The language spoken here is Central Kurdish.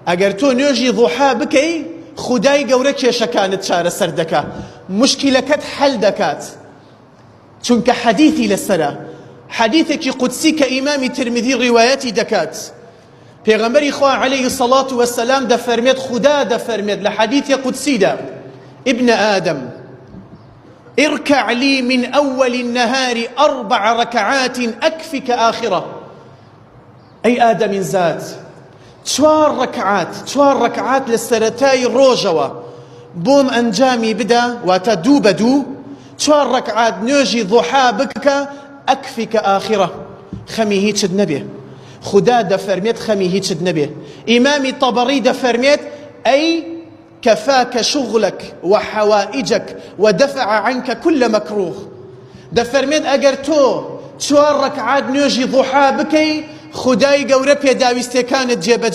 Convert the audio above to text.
ئەگەر تۆ نوێژی ضحا بکەی خودای گەورە کێشەکانت چارەسەر دەکا مشکلەکەت حەل دەکات چونکە حەدیثی لەسەرە حەدیثێکی قودسی کە ئیمامی ترمذی ڕیوایەتی دەکات پێغەمبەری خوا عەلەیهی سەڵات وەسەلام دەفەرمێت خودا دەفەرمێت لە حەدیثی قودسیدا ابن آدم اركع لي من أول النهار أربع ركعات أكفك آخرة ئەی ئادەمینزاد چوار ڕەکعات چوار ڕەکعات لە سەرەتای ڕۆژەوە بۆم ئەنجامی بدە واتە دوو بە دوو چوار ڕەکعات نوێژی ضحا بکە ئەکفیکە ئاخرە خەمی هیچت نەبێ خودا دەفەرمێت خەمی هیچت نەبێ ئیمامی تەبەڕی دەفەرمێت ئەی کفاک شغلک و حوائجک و دفع عنک کل مکروه دەفەرمێت ئەگەر تۆ چوار ڕەکعات نوێژی ضحا بکەی خودای گەورە پێداویستیەکانت جێبەجێ.